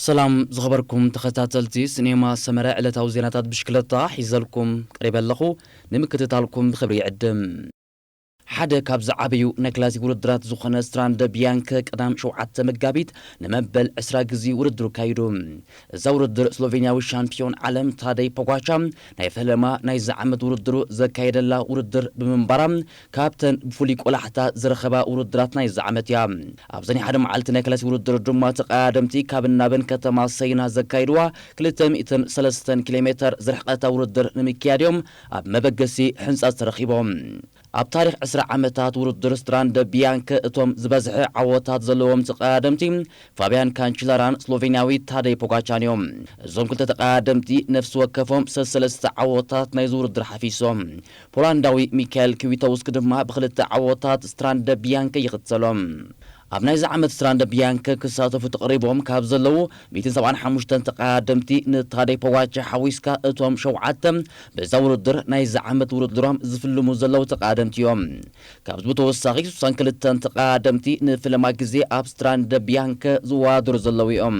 ሰላም ዝኸበርኩም ተኸታተልቲ ስኔማ ሰመረ፣ ዕለታዊ ዜናታት ብሽክለታ ሒዘልኩም ቀሪበ ኣለኹ። ንምክትታልኩም ብኽብሪ ይዕድም። ሓደ ካብ ዝዓበዩ ናይ ክላሲክ ውድድራት ዝኾነ ስትራንደ ቢያንከ ቀዳም ሸውዓተ መጋቢት ንመበል ዕስራ ግዜ ውድድሩ ካይዱ። እዛ ውድድር ስሎቬንያዊ ሻምፒዮን ዓለም ታደይ ፖጋቻ ናይ ፈለማ ናይዚ ዓመት ውድድሩ ዘካየደላ ውድድር ብምንባራ ካብተን ብፍሉይ ቆላሕታ ዝረኸባ ውድድራት ናይዚ ዓመት እያ። ኣብዘን ሓደ መዓልቲ ናይ ክላሲክ ውድድር ድማ ተቐዳደምቲ ካብ ናብን ከተማ ሰይና ዘካይድዋ ክልተ ሚእትን ሰለስተን ኪሎ ሜተር ዝርሕቐታ ውድድር ንምክያድ እዮም ኣብ መበገሲ ሕንጻ ተረኺቦም። ኣብ ታሪኽ ዕስራ ዓመታት ውድድር ስትራንደ ቢያንከ እቶም ዝበዝሐ ዓወታት ዘለዎም ተቐዳደምቲ ፋብያን ካንችላራን ስሎቬንያዊ ታደይ ፖጋቻን እዮም። እዞም ክልተ ተቐዳደምቲ ነፍሲ ወከፎም ሰሰለስተ ዓወታት ናይዚ ውድድር ሓፊሶም። ፖላንዳዊ ሚካኤል ክዊተውስክ ድማ ብክልተ ዓወታት ስትራንደ ቢያንከ ይኽተሎም። ኣብ ናይዚ ዓመት ስትራንደ ቢያንከ ክሳተፉ ተቐሪቦም ካብ ዘለዉ ሚእትን ሰብዓን ሓሙሽተን ተቐዳደምቲ ንታደይ ፖጋቻ ሓዊስካ እቶም ሸውዓተ በዛ ውድድር ናይዚ ዓመት ውድድሮም ዝፍልሙ ዘለዉ ተቐዳደምቲ እዮም። ካብዚ ብተወሳኺ ስሳን ክልተን ተቐዳደምቲ ንፍለማ ግዜ ኣብ ስትራንደ ቢያንከ ዝወዳደሩ ዘለዉ እዮም።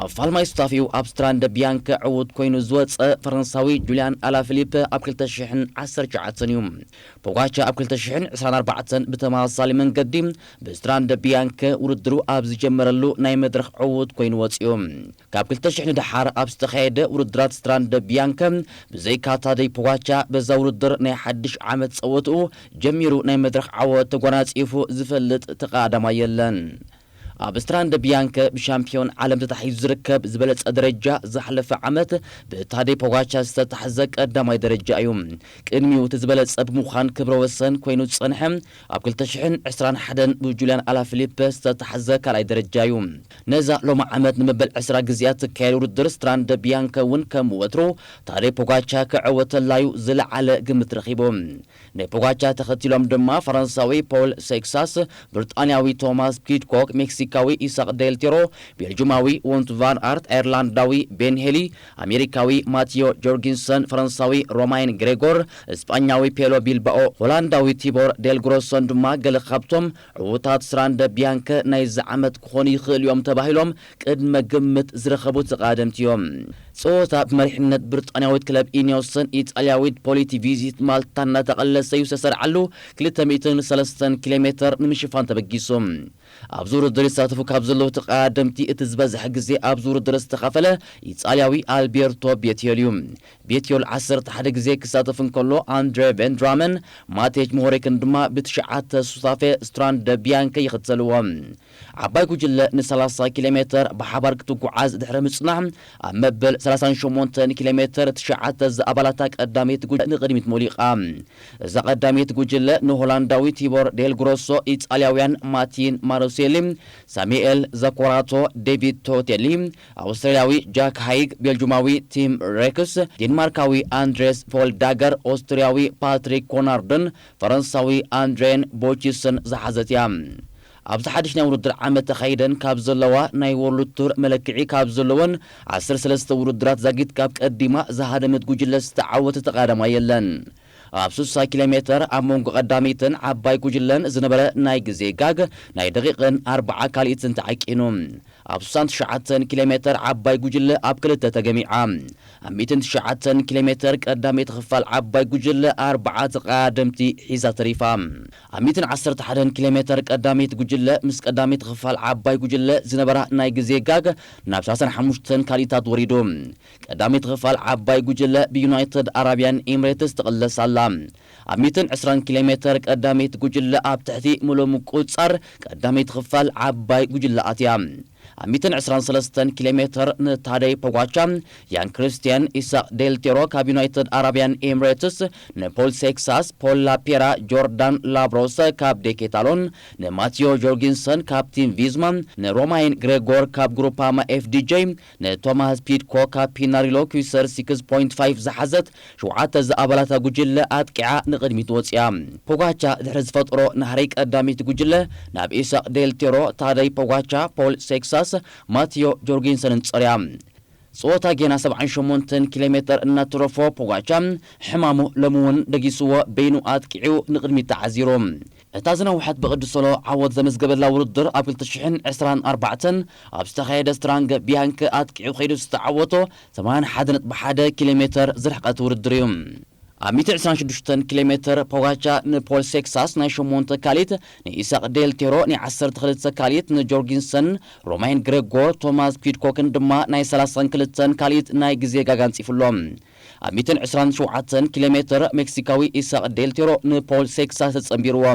ኣብ ፋልማይ ስታፊው ኣብ ስትራንደ ቢያንከ ዕዉት ኮይኑ ዝወፀ ፈረንሳዊ ጁልያን ኣላፊሊፕ ኣብ ክልተ ሽሕን ዓሰርተ ትሽዓተን እዩ። ፖጋቻ ኣብ ክልተ ሽሕን ዕስራን ኣርባዕተን ብተመሳሳሊ መንገዲ ብስትራንደ ቢያንከ ውድድሩ ኣብ ዝጀመረሉ ናይ መድረኽ ዕዉት ኮይኑ ወፂኡ። ካብ ክልተ ሽሕ ንደሓር ኣብ ዝተኻየደ ውድድራት ስትራንደ ቢያንከ ብዘይካ ታደይ ፖጋቻ በዛ ውድድር ናይ ሓድሽ ዓመት ጸወትኡ ጀሚሩ ናይ መድረኽ ዓወት ተጓናጺፉ ዝፈልጥ ተቐዳዳማይ የለን። ኣብ ስትራንደ ቢያንከ ብሻምፒዮን ዓለም ተታሒዙ ዝርከብ ዝበለጸ ደረጃ ዝሓለፈ ዓመት ብታደይ ፖጋቻ ዝተታሕዘ ቀዳማይ ደረጃ እዩ። ቅድሚኡ እቲ ዝበለጸ ብምዃን ክብረ ወሰን ኮይኑ ዝጸንሐ ኣብ ክልተ ሽሕን ዕስራን ሓደን ብጁልያን ኣላፊሊፕ ዝተታሕዘ ካልኣይ ደረጃ እዩ። ነዛ ሎሚ ዓመት ንመበል ዕስራ ግዜያት ትካየድ ውድድር ስትራንደ ቢያንከ እውን ከም ወትሩ ታደይ ፖጋቻ ክዕወተላዩ ዝለዓለ ግምት ረኺቡ። ናይ ፖጋቻ ተኸቲሎም ድማ ፈረንሳዊ ፖል ሴክሳስ፣ ብሪጣንያዊ ቶማስ ፒድኮክ፣ ሜክሲካዊ ኢሳቅ ዴልቴሮ፣ ቤልጁማዊ ዎንት ቫን ኣርት፣ ኣየርላንዳዊ ቤን ሄሊ፣ ኣሜሪካዊ ማቲዮ ጆርጊንሰን፣ ፈረንሳዊ ሮማይን ግሬጎር፣ እስጳኛዊ ፔሎ ቢልባኦ፣ ሆላንዳዊ ቲቦር ዴልግሮሶን ድማ ገለ ካብቶም ዕዉታት ስትራንደ ቢያንከ ናይዚ ዓመት ክኾኑ ይኽእሉ እዮም ተባሂሎም ቅድመ ግምት ዝረኸቡ ተቓደምቲ እዮም። ጸወታ ብመሪሕነት ብሪጣንያዊት ክለብ ኢኒዮስን ኢጣልያዊት ፖሊቲ ቪዚት ማልታ እናተቐለሰ እዩ ዝተሰርዓሉ ክልተ ሚእትን ሰለስተን ኪሎ ሜተር ንምሽፋን ተበጊሱ። ኣብዚ ውድድር ይሳተፉ ካብ ዘለዉ ተቐዳደምቲ እቲ ዝበዝሐ ግዜ ኣብዚ ውድድር ዝተኻፈለ ኢጣልያዊ ኣልቤርቶ ቤትዮል እዩ። ቤትዮል ዓሰርተ ሓደ ግዜ ክሳተፍ እንከሎ፣ ኣንድሬ ቬንድራመን ማቴጅ ሞሆሪክን ድማ ብትሽዓተ ሱታፌ ስትራንደ ቢያንከ ይኽተልዎ። ዓባይ ጉጅለ ንሰላሳ ኪሎ ሜተር ብሓባር ክትጓዓዝ ድሕሪ ምጽናሕ፣ ኣብ መበል ሰላሳን ሸሞንተን ኪሎ ሜተር ትሽዓተ ዝኣባላታ ቀዳመይቲ ጉጅለ ንቕድሚት ሞሊቓ። እዛ ቀዳመይቲ ጉጅለ ንሆላንዳዊ ቲቦር ዴል ግሮሶ፣ ኢጣልያውያን ማቲን ማሮሴሊ፣ ሳሙኤል ዘኮራቶ፣ ዴቪድ ቶቴሊ፣ ኣውስትራልያዊ ጃክ ሃይግ፣ ቤልጁማዊ ቲም ሬክስ፣ ዴንማርካዊ ኣንድሬስ ፎልዳገር፣ ኦስትርያዊ ፓትሪክ ኮናርድን ፈረንሳዊ ኣንድሬን ቦቺስን ዝሓዘት እያ። ኣብዚ ሓድሽ ናይ ውድድር ዓመት ተኻይደን ካብ ዘለዋ ናይ ወርልድ ቱር መለክዒ ካብ ዘለወን ዓሰርተ ሰለስተ ውድድራት ዛጊት ካብ ቀዲማ ዝሃደመት ጉጅለ ዝተዓወተ ተቐዳዳማይ የለን። ኣብ ስሳ ኪሎ ሜተር ኣብ መንጎ ቀዳመይትን ዓባይ ጉጅለን ዝነበረ ናይ ግዜ ጋግ ናይ ደቂቕን ኣርብዓ ካልኢትን ተዓቂኑ። ኣብ ስሳን ትሽዓተን ኪሎ ሜተር ዓባይ ጉጅለ ኣብ ክልተ ተገሚዓ። ኣብ ሚእትን ትሽዓተን ኪሎ ሜተር ቀዳመይቲ ክፋል ዓባይ ጉጅለ ኣርብዓ ተቐዳደምቲ ሒዛ ተሪፋ። ኣብ ሚእትን ዓሰርተ ሓደን ኪሎ ሜተር ቀዳመይቲ ጉጅለ ምስ ቀዳመይቲ ክፋል ዓባይ ጉጅለ ዝነበራ ናይ ግዜ ጋግ ናብ ሰላሳን ሓሙሽተን ካልኢታት ወሪዱ። ቀዳመይቲ ክፋል ዓባይ ጉጅለ ብዩናይትድ ኣራብያን ኤምሬትስ ትቕለስ ኣላ። ኣብ ሚእትን ዕስራን ኪሎ ሜተር ቀዳመይቲ ጉጅለ ኣብ ትሕቲ ምሉእ ምቁጽጻር ቀዳመይቲ ክፋል ዓባይ ጉጅለ ኣትያ። ኣብ ሚእትን ዕስራን ሰለስተን ኪሎ ሜተር ንታደይ ፖጓቻ፣ ያን ክርስቲያን፣ ኢሳቅ ዴል ቴሮ ካብ ዩናይትድ ኣራብያን ኤምሬትስ፣ ንፖል ሴክሳስ፣ ፖል ላፔራ፣ ጆርዳን ላብሮስ ካብ ዴኬታሎን፣ ንማቲዮ ጆርጊንሰን ካብ ቲም ቪዝማ፣ ንሮማይን ግሬጎር ካብ ግሩፓማ ኤፍ ዲ ጄ፣ ንቶማስ ፒድኮ ካብ ፒናሪሎ ኩሰር ሲክስ ፖይንት ፋይቭ ዝሓዘት ሸውዓተ ዝኣባላታ ጉጅለ ኣጥቂዓ ንቕድሚት ወፂኣ። ፖጋቻ ድሕሪ ዝፈጠሮ ናህሪ ቀዳመይቲ ጉጅለ ናብ ኢሳቅ ዴል ቴሮ፣ ታደይ ፖጋቻ፣ ፖል ሴክሳስ፣ ማቲዮ ጆርጊንሰንን ፀርያ። ጸወታ ጌና ሰብዓን ሸሞንተን ኪሎ ሜተር እናተረፎ ፖጋቻ ሕማሙ ሎሚ እውን ደጊስዎ በይኑ ኣጥቂዑ ንቕድሚት ተዓዚሩ። እታ ዝነውሐት ብቕዲ ሶሎ ዓወት ዘመዝገበላ ውድድር ኣብ ክልተ ሽሕን ዕስራን ኣርባዕተን ኣብ ዝተኻየደ ስትራንግ ቢያንክ ኣጥቂዑ ከይዱ ዝተዓወቶ ሰማንያን ሓደን ነጥቢ ሓደ ኪሎ ሜተር ዝርሕቀት ውድድር እዩ። ኣብ ሚእትን ዕስራን ሽዱሽተን ኪሎ ሜተር ፖጋቻ ንፖል ሴክሳስ ናይ ሸሞንተ ካሊት፣ ንኢሳቅ ዴል ቴሮ ናይ ዓሰርተ ክልተ ካሊት፣ ንጆርጊንሰን ሮማይን ግሬጎር ቶማስ ፒድኮክን ድማ ናይ ሰላሳን ክልተን ካሊት ናይ ግዜ ጋጋ ኣንጺፉሎም። ኣብ ሚእትን ዕስራን ሸውዓተን ኪሎ ሜተር ሜክሲካዊ ኢሳቅ ዴል ቴሮ ንፖል ሴክሳስ ተጸንቢርዎ።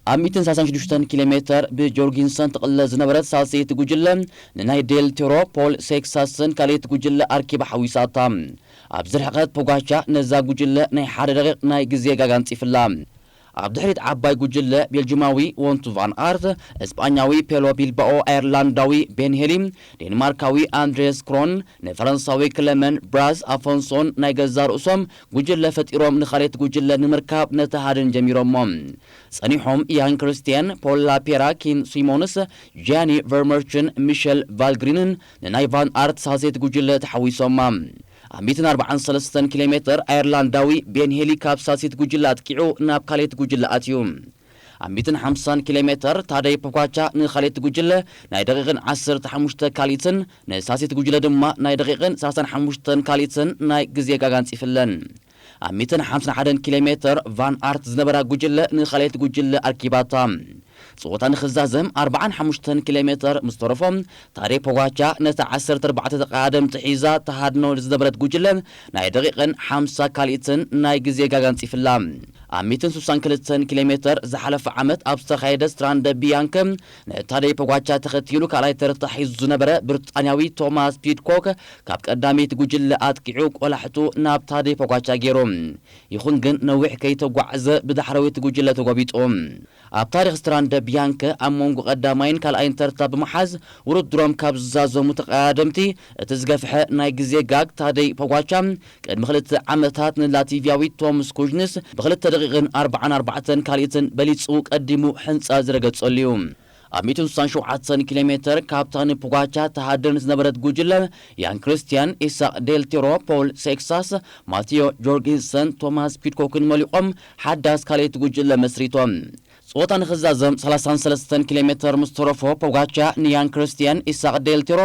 ኣብ ሚእትን ሰላሳን ሽዱሽተን ኪሎ ሜተር ብጆርጊንሰን ትቕለ ዝነበረት ሳልሰይቲ ጉጅለ ንናይ ዴል ቴሮ ፖል ሴክሳስን ካልኣይቲ ጉጅለ ኣርኪባ ሓዊሳታ። ኣብዚ ርሕቀት ፖጋቻ ነዛ ጉጅለ ናይ ሓደ ደቂቕ ናይ ግዜ ጋጋ ኣንጺፍላ። ኣብ ድሕሪት ዓባይ ጉጅለ ቤልጅማዊ ወንቱ ቫን ኣርት፣ እስጳኛዊ ፔሎ ቢልባኦ፣ ኣየርላንዳዊ ቤን ሄሊ፣ ዴንማርካዊ ኣንድሬስ ክሮን፣ ንፈረንሳዊ ክለመን ብራዝ ኣፎንሶን ናይ ገዛ ርእሶም ጉጅለ ፈጢሮም ንኻልኣይቲ ጉጅለ ንምርካብ ነቲ ሃድን ጀሚሮሞ። ጸኒሖም ያን ክርስቲያን፣ ፖል ላፔራ፣ ኪን ሲሞንስ፣ ጂያኒ ቨርመርችን ሚሸል ቫልግሪንን ንናይ ቫን ኣርት ሳልሰይቲ ጉጅለ ተሓዊሶማ። ኣብ ሚእትን ኣርባዓን ሰለስተን ኪሎ ሜተር ኣየርላንዳዊ ቤን ሄሊ ካብ ሳልሰይቲ ጉጅለ ኣጥቂዑ ናብ ካልኣይቲ ጉጅለ ኣትዩ። ኣብ ሚእትን ሓምሳን ኪሎ ሜተር ታደይ ፖጋቻ ንኻልኣይቲ ጉጅለ ናይ ደቂቕን ዓሰርተ ሓሙሽተ ካልኢትን ንሳልሰይቲ ጉጅለ ድማ ናይ ደቂቕን ሰላሳን ሓሙሽተን ካልኢትን ናይ ግዜ ጋጋ ኣንጺፍለን። ኣብ ሚእትን ሓምሳን ሓደን ኪሎ ሜተር ቫን ኣርት ዝነበራ ጉጅለ ንኻልኣይቲ ጉጅለ ኣርኪባታ። ጸወታ ንኽዛዘም ኣርባዓን ሓሙሽተን ኪሎ ሜተር ምስ ተረፎ፣ ታደይ ፖጋቻ ነታ ዓሰርተ ኣርባዕተ ተቐዳደምቲ ሒዛ ተሃድኖ ዝነበረት ጉጅለ ናይ ደቂቕን ሓምሳ ካልኢትን ናይ ግዜ ጋጋ ኣንጺፍላ። ኣብ ሚእትን ስሳን ክልተን ኪሎ ሜተር ዝሓለፈ ዓመት ኣብ ዝተኻየደ ስትራንደ ቢያንከ ንታደይ ፖጋቻ ተኸቲሉ ካልኣይ ተርታ ሒዙ ዝነበረ ብሪጣንያዊ ቶማስ ፒድኮክ ካብ ቀዳመይቲ ጉጅለ ኣጥቂዑ ቆላሕቱ ናብ ታደይ ፖጋቻ ገይሩ። ይኹን ግን ነዊሕ ከይተጓዕዘ ብዳሕረወይቲ ጉጅለ ተጎቢጡ። ኣብ ታሪኽ ስትራንደ ቢያንከ ኣብ መንጎ ቀዳማይን ካልኣይን ተርታ ብምሓዝ ውድድሮም ካብ ዝዛዘሙ ተቐዳደምቲ እቲ ዝገፍሐ ናይ ግዜ ጋግ ታደይ ፖጋቻ ቅድሚ ክልተ ዓመታት ንላቲቪያዊ ቶምስ ኩጅንስ ብክልተ ደቂቕን ኣርባዓን ኣርባዕተን ካልኢትን በሊጹ ቀዲሙ ሕንጻ ዝረገጸሉ እዩ። ኣብ ሚእትን ስሳን ሸውዓተን ኪሎ ሜተር ካብታ ንፖጋቻ ተሃድን ዝነበረት ጉጅለ ያን ክርስቲያን፣ ኢሳቅ ዴል ቴሮ፣ ፖል ሴክሳስ፣ ማቴዮ ጆርጊንሰን፣ ቶማስ ፒድኮክን መሊቖም ሓዳስ ካልኣይቲ ጉጅለ መስሪቶም። ጸወታ ንኽዛዘም ሰላሳን ሰለስተን ኪሎ ሜተር ምስ ተረፎ ፖጋቻ ንያን ክርስቲያን፣ ኢሳቅ ዴል ቴሮ፣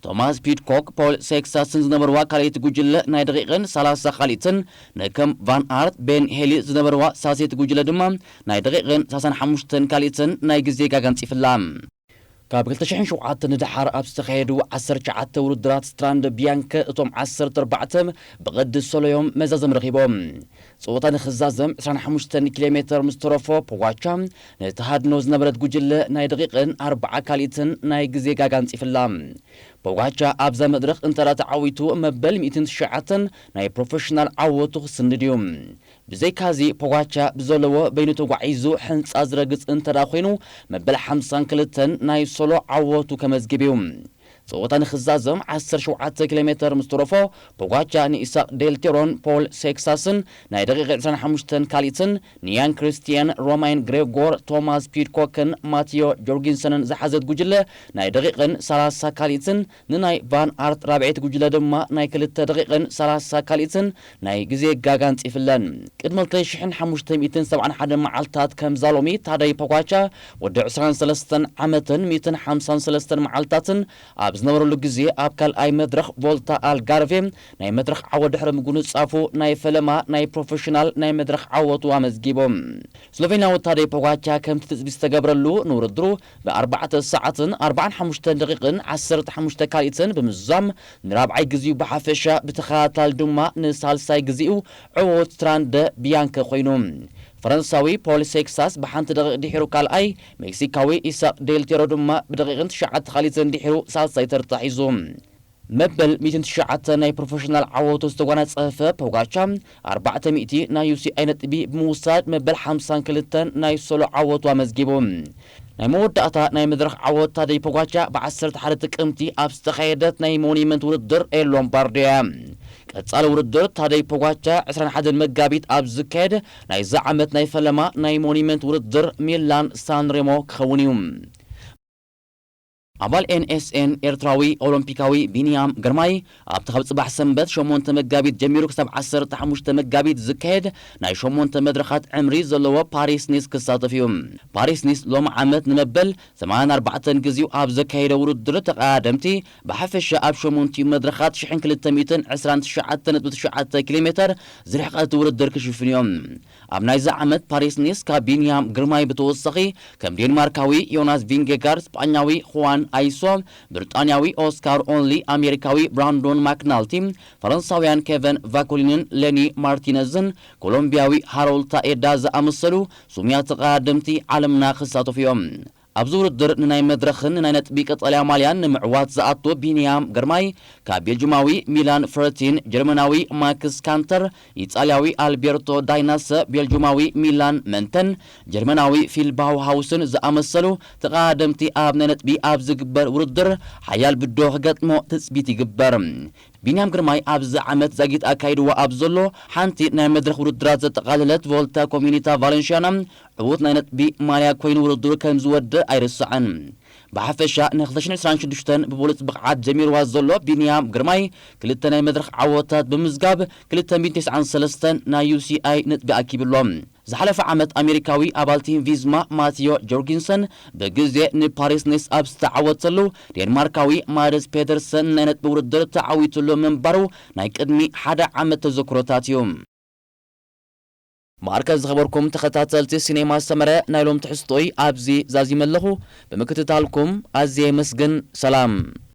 ቶማስ ፒድኮክ፣ ፖል ሴክሳስን ዝነበርዋ ካልኣይቲ ጉጅለ ናይ ደቂቕን ሰላሳ ካልኢትን ንከም ቫን ኣርት፣ ቤን ሄሊ ዝነበርዋ ሳልሰይቲ ጉጅለ ድማ ናይ ደቂቕን ሰላሳን ሓሙሽተን ካልኢትን ናይ ግዜ ጋጋ ኣንጺፍላ። ካብ ክልተ ሽሕን ሸውዓተን ንደሓር ኣብ ዝተኻየዱ ዓሰርተ ትሽዓተ ውድድራት ስትራንደ ቢያንከ እቶም ዓሰርተ ኣርባዕተ ብቕዲ ሶሎዮም መዛዘም ረኺቦም። ጸወታ ንኽዛዘም ዕስራን ሓሙሽተን ኪሎ ሜተር ምስ ተረፎ ፖጋቻ ነቲ ሃድኖ ዝነበረት ጉጅለ ናይ ደቂቕን ኣርባዓ ካልኢትን ናይ ግዜ ጋጋ ኣንጺፍላ። ፖጋቻ ኣብዛ መድረኽ እንተ ደኣ ተዓዊቱ መበል ሚእትን ትሽዓተን ናይ ፕሮፌሽናል ዓወቱ ክስንድ እዩ። ብዘይካዚ ፖጋቻ ብዘለዎ በይኑ ተጓዒዙ ሕንጻ ዝረግጽ እንተ ደኣ ኮይኑ መበል ሓምሳን ክልተን ናይ ሶሎ ዓወቱ ከመዝግብ እዩ። ጸወታ ንኽዛዘም ዓሰርተ ሸውዓተ ኪሎ ሜተር ምስ ተረፎ ፖጋቻ ንኢሳቅ ዴልቴሮን ፖል ሴክሳስን ናይ ደቂቕ ዕስራን ሓሙሽተን ካልኢትን ንያን ክርስቲያን፣ ሮማይን ግሬጎር፣ ቶማስ ፒድኮክን ማቲዮ ጆርጊንሰንን ዝሓዘት ጉጅለ ናይ ደቂቕን ሰላሳ ካልኢትን ንናይ ቫን ኣርት ራብዐይቲ ጉጅለ ድማ ናይ ክልተ ደቂቕን ሰላሳ ካልኢትን ናይ ግዜ ጋጋ ኣንጺፍለን። ቅድሚ ክልተ ሽሕን ሓሙሽተ ሚእትን ሰብዓን ሓደን መዓልታት ከምዛ ሎሚ ታደይ ፖጋቻ ወዲ ዕስራን ሰለስተን ዓመትን ሚእትን ሓምሳን ሰለስተን መዓልታትን ኣብ ዝነበረሉ ግዜ ኣብ ካልኣይ መድረኽ ቮልታ ኣልጋርቬ ናይ መድረኽ ዓወት ድሕሪ ምጉንጻፉ ናይ ፈለማ ናይ ፕሮፌሽናል ናይ መድረኽ ዓወቱ ኣመዝጊቡ። ስሎቬንያዊ ታደይ ፖጋቻ ከምቲ ትጽቢት ዝተገብረሉ ንውድድሩ ብኣርባዕተ ሰዓትን ኣርባዓን ሓሙሽተን ደቂቕን ዓሰርተ ሓሙሽተ ካልኢትን ብምዝዛም ንራብዓይ ግዜኡ ብሓፈሻ ብተኸታታሊ ድማ ንሳልሳይ ግዜኡ ዕዉት ስትራንደ ቢያንከ ኮይኑ። ፈረንሳዊ ፖል ሴክሳስ ብሓንቲ ደቂቕ ድሒሩ ካልኣይ፣ ሜክሲካዊ ኢሳቅ ዴልቴሮ ድማ ብደቂቕን ትሽዓተ ካልኢትን ድሒሩ ሳልሳይ ተርታ ሒዙ። መበል ሚእትን ትሽዓተ ናይ ፕሮፌሽናል ዓወቱ ዝተጓናጸፈ ፖጋቻ ኣርባዕተ ሚእቲ ናይ ዩ ሲ ኣይ ነጥቢ ብምውሳድ መበል ሓምሳን ክልተን ናይ ሶሎ ዓወቱ ኣመዝጊቡ። ናይ መወዳእታ ናይ መድረኽ ዓወት ታደይ ፖጋቻ ብዓሰርተ ሓደ ጥቅምቲ ኣብ ዝተኻየደት ናይ ሞኒመንት ውድድር ኤል ሎምባርዲያ። ቀጻሊ ውድድር ታደይ ፖጋቻ ዕስራን ሓደን መጋቢት ኣብ ዝካየድ ናይዚ ዓመት ናይ ፈለማ ናይ ሞኒመንት ውድድር ሚላን ሳንሬሞ ክኸውን እዩ። ኣባል ኤንኤስኤን ኤርትራዊ ኦሎምፒካዊ ቢንያም ግርማይ ኣብቲ ካብ ጽባሕ ሰንበት ሸሞንተ መጋቢት ጀሚሩ ክሳብ ዓሰርተ ሓሙሽተ መጋቢት ዝካየድ ናይ ሸሞንተ መድረኻት ዕምሪ ዘለዎ ፓሪስ ኒስ ክሳተፍ እዩ። ፓሪስ ኒስ ሎም ዓመት ንመበል ሰማንያን ኣርባዕተን ግዜኡ ኣብ ዘካየደ ውድድር ተቐዳደምቲ ብሓፈሻ ኣብ ሸሞንቲኡ መድረኻት ሽሕን ክልተ ሚእትን ዕስራን ትሽዓተ ነጥቢ ትሽዓተ ኪሎ ሜተር ዝርሕቀት ውድድር ክሽፍን እዮም። ኣብ ናይዚ ዓመት ፓሪስ ኒስ ካብ ቢንያም ግርማይ ብተወሳኺ ከም ዴንማርካዊ ዮናስ ቪንጌጋርድ፣ ስጳኛዊ ኹዋን ኣይሶ፣ ብሪጣንያዊ ኦስካር ኦንሊ፣ ኣሜሪካዊ ብራንዶን ማክናልቲ፣ ፈረንሳውያን ኬቨን ቫኮሊንን ሌኒ ማርቲነዝን ኮሎምቢያዊ ሃሮልድ ታኤዳ ዝኣመሰሉ ስሙያት ተቐዳደምቲ ዓለምና ክሳተፉ እዮም። ኣብዚ ውድድር ንናይ መድረኽን ንናይ ነጥቢ ቀጠልያ ማልያን ንምዕዋት ዝኣቶ ቢንያም ግርማይ ካብ ቤልጅማዊ ሚላን ፍረቲን፣ ጀርመናዊ ማክስ ካንተር፣ ኢጣልያዊ ኣልቤርቶ ዳይናሰ፣ ቤልጅማዊ ሚላን መንተን፣ ጀርመናዊ ፊል ባውሃውስን ዝኣመሰሉ ተቐዳደምቲ ኣብ ናይ ነጥቢ ኣብ ዝግበር ውድድር ሓያል ብድሆ ክገጥሞ ትጽቢት ይግበር። ቢንያም ግርማይ ኣብዚ ዓመት ዛጊት ኣካይድዋ ኣብ ዘሎ ሓንቲ ናይ መድረኽ ውድድራት ዘጠቓለለት ቮልታ ኮሚኒታ ቫለንሽያና ዕዉት ናይ ነጥቢ ማልያ ኮይኑ ውድድሩ ከም ዝወድእ ኣይርሳዕን። ብሓፈሻ ን ክልተ ሽሕን ዕስራን ሽዱሽተን ብብሉጽ ብቕዓት ጀሚርዋ ዘሎ ቢንያም ግርማይ ክልተ ናይ መድረኽ ዓወታት ብምዝጋብ ክልተ ሚእትን ተስዓን ሰለስተን ናይ ዩሲኣይ ነጥቢ ኣኪብሎ። ዝሓለፈ ዓመት ኣሜሪካዊ ኣባል ቲም ቪዝማ ማቲዮ ጆርጊንሰን ብግዜ ንፓሪስ ኒስ ኣብ ዝተዓወተሉ ዴንማርካዊ ማድስ ፔተርሰን ናይ ነጥቢ ውድድር ተዓዊትሉ ምንባሩ ናይ ቅድሚ ሓደ ዓመት ተዘክሮታት እዩ። ማዕርከ ዝኸበርኩም ተኸታተልቲ ሲኔማ ሰመረ ናይ ሎም ትሕዝቶይ ኣብዚ ዛዚመ ኣለኹ። ብምክትታልኩም ኣዝየ የመስግን። ሰላም።